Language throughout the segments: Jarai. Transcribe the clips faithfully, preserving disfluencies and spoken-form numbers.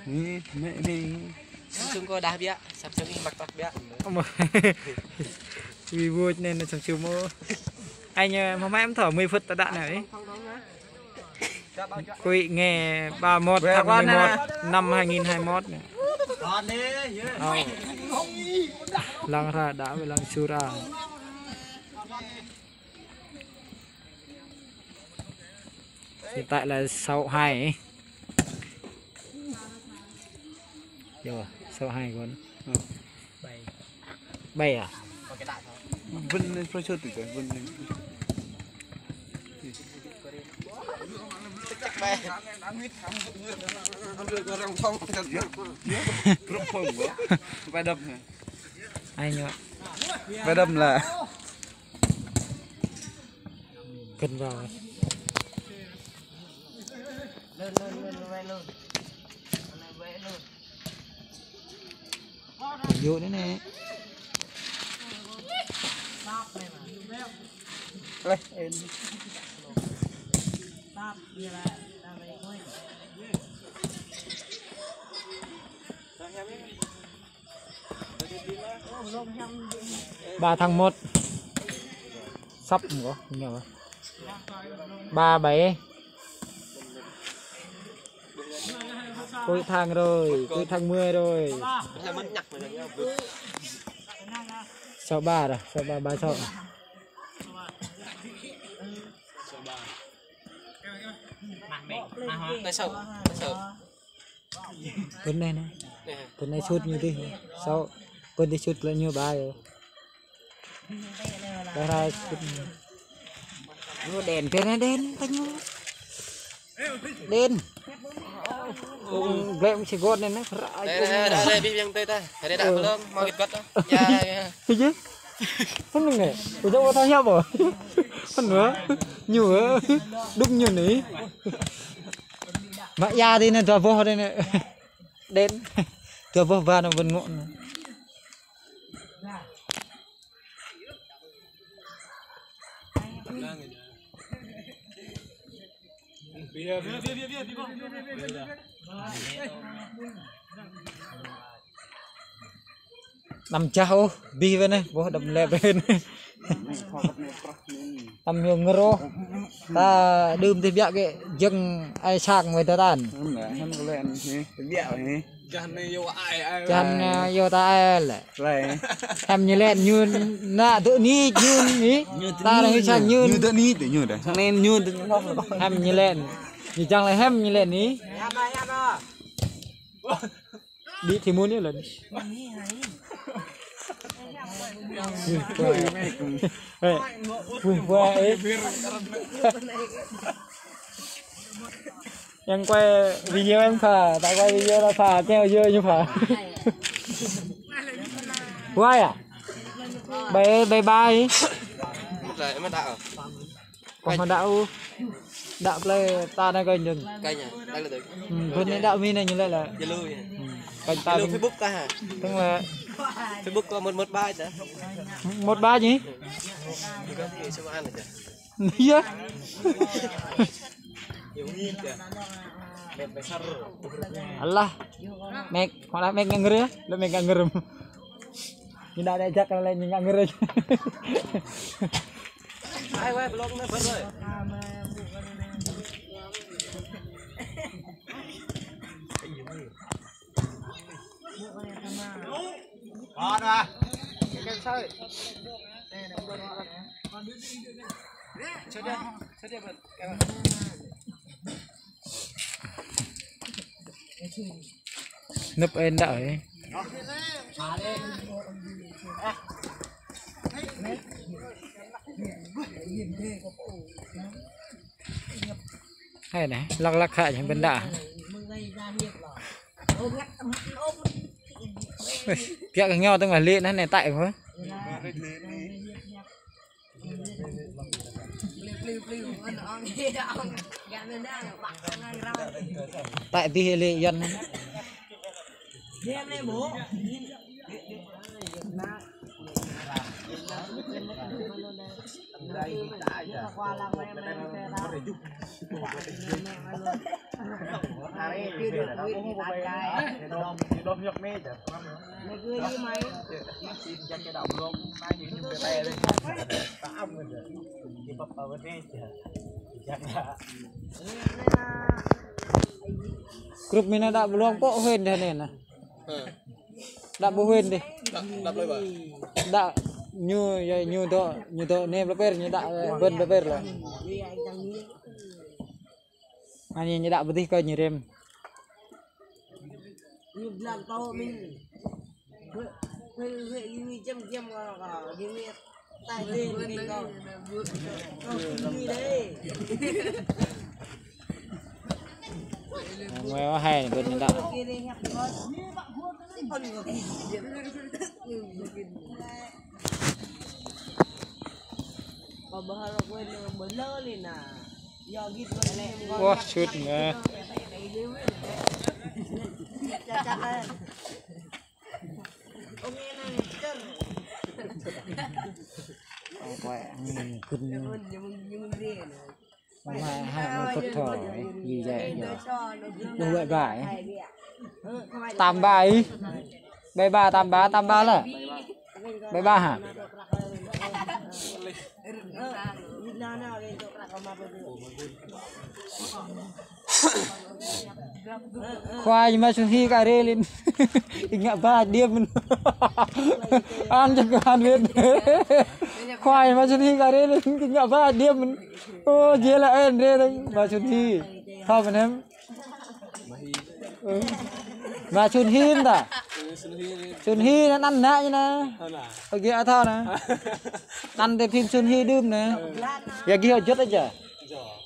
Ih, mẹ đi. Samsung kâo đah biă, Samsung ih mă klăk biă. Ơ mơ̆. Ui, vô nên là Samsung mơ̆. Anh, ờ, mà mai em thở mười phút ta đã này. Quý ngày ba mốt tháng mười một năm hai nghìn hai mươi mốt này. Ơ. Lăng ra đã với lăng su ra. Hiện tại là sáu hai ấy. Yo, sáu hai kon. Bảy à? Vân lên, phải sốt từ từ, Vân lên. Phải đập hả? Phải đập là. Cân vào. Dụ nữa nè. Ba tháng một. Sắp không có, không nhớ. Ba bảy. Cuối tháng rồi, cuối tháng mười rồi. Sáu ba rồi, sáu ba, ba sáu. Ba sáu, ba sáu. Tuần này nè. Nè. Tuần này sút ñu tih. Sao? Tuần đi sút lĕ ñu ba rồi. Ba ra sút. Ñu đen, đen, đen, ta ñu. Đen. Ung glek si got nè, nè. Đây, đây, đây, đây, đi yang tơi ta. Hari đã belum, mau ikut ta. Ya, ya. Iya. Kan nè. Ujung kata siapa? Kan wah. Ñu, eh. Đúc ñu nè. Mă ia đi nè, dua boh đi nè. Đen. Dua boh ba nè, ƀôn ngŏ nè. Năm jah ôh, bih wơ̆t nè, boh đăm lĕ wơ̆t nè. Tăm ñu ngơ̆r ôh. Ta đưm tih biă kơ jơ̆ng ai sang wai ta tan. Hăm lĕ, hăm kơ lĕ nè, biă nè. Čan, ơ, yua ta ai lĕ. Lĕ. Hăm ñu lĕ ñu nă tơ ni ñu ni. Ta đang sang ñu. Ñu tơ ni tơ ñu dah. Sang nen ñu tơ ñu. Hăm ñu lĕ. Ñu čang lĕ hăm ñu lĕ ni. Đi thì muốn đi lĕ. Ui, ui, ui. Em quay video em phá, ta quay video là phá, theo dõi như phá. Quay à? Bye, bye bye. Mất rồi, mất đạo. Có mà đạo, đạo play ta này coi dừng. Coi nhỉ, đây là được. Ừ, bên này đạo mi này như lĕ là. Zalo nhỉ. Ừ, coi ta Zalo Facebook ta hả? Tức là Facebook có một một ba chứ. Một ba gì? Thì có cái số ăn rồi chứ. Iya. Alah. Mek, malah Mek nganggur ya? Lu Mek nganggur. Ñu đa đe jak lĕ ñu nganggur. Ai wai, belum nih, baru. Nấp en đảo ấy. Hay này, lắc lắc hại chẳng bên đảo. Ui, piak kơ ngeo tơ̆ng lah lĕ nă nè tại hua. Tại tih lĕ Yuan nă. Grup mơ̆n anai đah bơlông pô hên đah anai nă. Đah pô hên đih. Đah, đah plơi ba. Đah ñu, ya, ñu dŏ, ñu dŏ anai plơi pơr, ñu đah, ơ, ƀơi plơi pơr lah. Anai ñu đah pơdih kơ ñu rem. Ñu blang tâo mơ̆n. Huê, huê, huê, ñu jăm, jăm, kơ, kơ, ñu tai dê, ñu kơ. Kơ, ñu dê. Mơ̆ hai ƀơi ñu đah. Wah, sut nge. Mama hai mơ kut thoi, yu jai yo. Lu ƀai ƀai. Tam ƀai. Ƀai ƀa, tam ƀa, tam ƀa lah. Ƀai ƀa hă. Khoa ñu mă Sun Hee kar rai lin. Ih ngă ba điêm mơ̆n. Ăn čăk kơ ăn wet. Khoa ñu mă Sun Hee kar rai lin. Ih ngă ba điêm mơ̆n. Ô, jê la en rai dong. Mă Sun Hee. Thâo mơ̆n hĕm. Ơ. Mă Sun Hee ta. Sun Hee anăn ană ñu nă. Ơ, gơ̆ ăt thâo nă. Anăn tơ phim Sun Hee đưm nă. Ya gih hơjăt aja.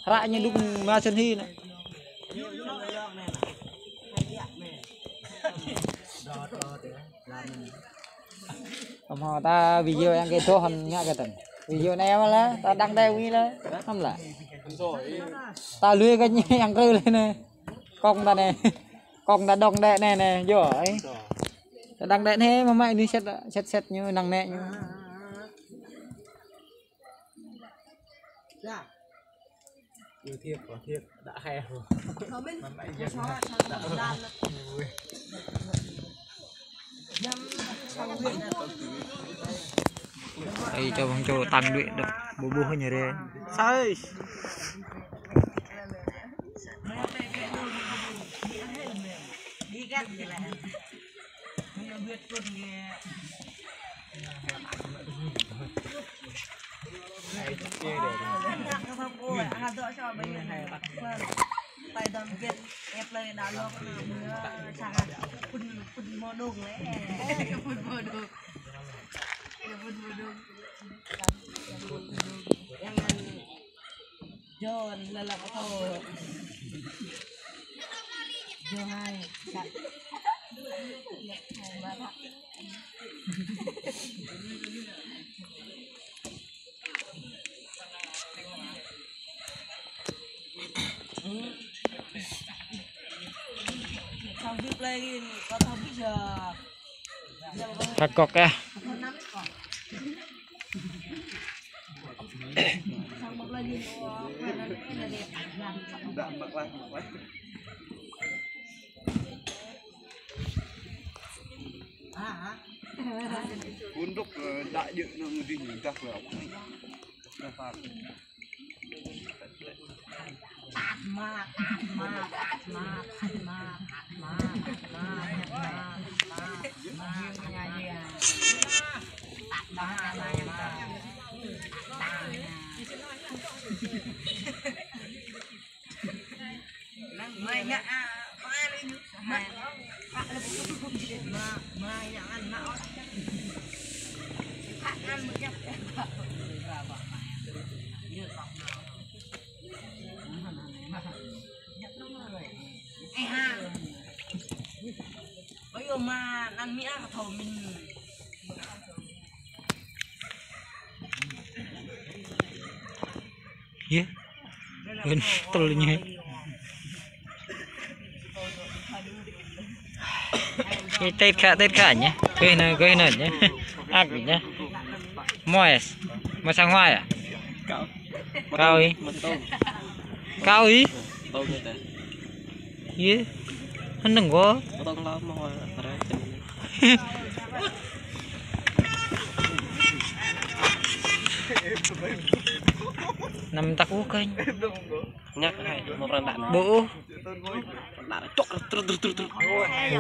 Hră ñu đŭk mă Sun Hee nă. Kăm hŏ ta video yang kơ dŏ hăn ngă kơ tăn. Video anai mă lah, ta đăng đe wĭ lah. Hăm lah. Ta lui kơ ñu yang krư lah nă. Kông ta nă. Kông ta đong đe nă nă. Yo, ơi. Ta đăng đe nă, mă mă ñu set, set, set ñu, năng nĕ ñu. Ơ, thiêk, ơ, thiêk, đă hai. Ơi, čô ƀơ̆ng čô tăng đuaĭ đŏk, ƀu ƀuh ñu rai. Sai. John, lălăk atâo. John hai. Sao biết lên, có sao biết giờ. Kagok ya. Unduk, eh, dak juk nang ngudi nyedak lah. Dah, Pak. Ơ, ha. Ơ, yua mă, anăn mi ah thâo mĭn. Yeh. Ơn tơl ñu. Ih, tết khă, tết khă ñu. Kơi nơ, kơi nơ ñu. Ak ñu. Moes. Mă sang hua ya? Kâo ih. Kâo ih. Ih. Hơnơ̆ng kâo. Năm tăk ôh kơnh. Nhắc hai, một lần đạn. Bộ. Đạn chọc, trơ, trơ, trơ, trơ.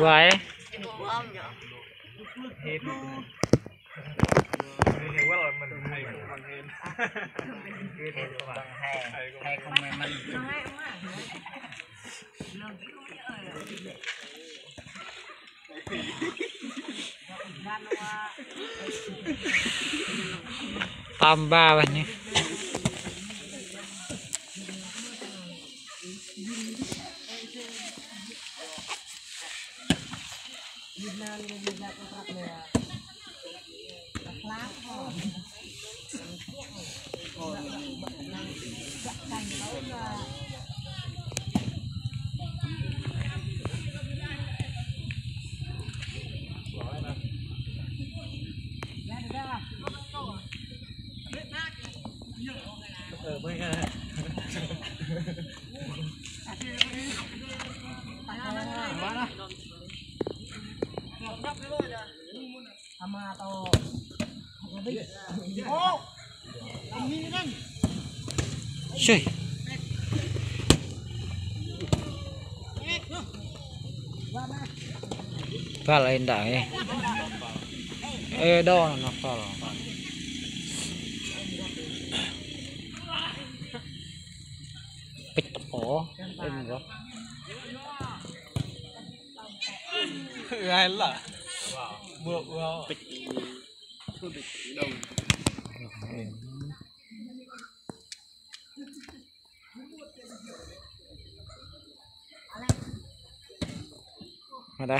Uai. Tambah wah ni. Sui. Bal ai đa ih. Ê, đo nó bal. Pĭt tơpô, ê, mơ̆ng gơ̆. Gai lah. Bơ, bơ. Ada.